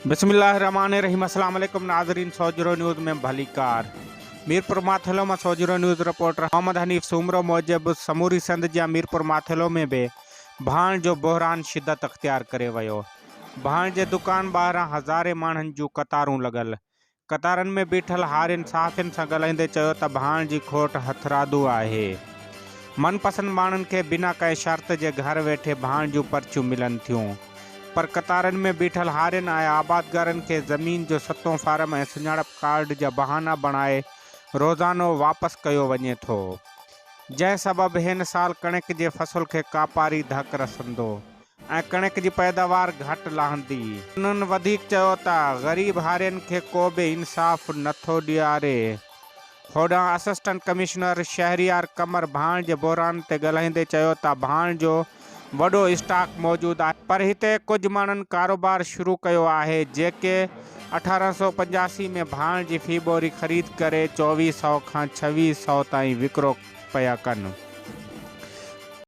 بسم الله الرحمٰن الرحيم السلام عليڪم ناظرين سوجهرو نيوز ۾ ڀليڪار ميرپور ماٿيلو مان سوجهرو نيوز رپورٽر محمد حنيف سومرو موجب سموري سنڌ جيان ميرپور ماٿيلو ۾ به ڀاڻ جو بحران شدت اختيار ڪري ويو ڀاڻ جي دڪان ٻاهران هزارين ماڻهن جون قطارون لڳل قطارن ۾ بيٺل هارين صحافين سان ڳالهائيندي چيو ته ڀاڻ جي کوٽ هٿرادو آهي. من پسند ماڻهن کي بنا ڪنهن شرط جي گهر ويٺي ڀاڻ جون پرچيون ملن ٿيون پر قطارن ۾ بيٺل هارين ۽ آبادگارن کي زمين جو ستون فارم ۽ سڃاڻپ ڪارڊ جا بهانا بڻائي روزانو واپس ڪيو وڃي ٿو جنهن سبب هن سال ڪڻڪ جي فصل کي ڪاپاري ڌڪ رسندو. ۽ ڪڻڪ جي پيداوار گهٽ لهندي. هنن وڌيڪ چيو ته غريب هارين کي ڪو به انصاف نٿو ڏياري. هوڏانهن اسسٽنٽ ڪمشنر شهريار قمر ڀاڻ جي بحران تي ڳالهائيندي چيو ته ڀاڻ جو وڏو اسٽاڪ موجود آهي پر هتي ڪجهه ماڻهن ڪاروبار شروع ڪيو آهي جيڪي 1885 ۾ ڀاڻ جي في ٻوري خريد ڪري 24 سئو کان 26 سئو تائين وڪرو پيا ڪن.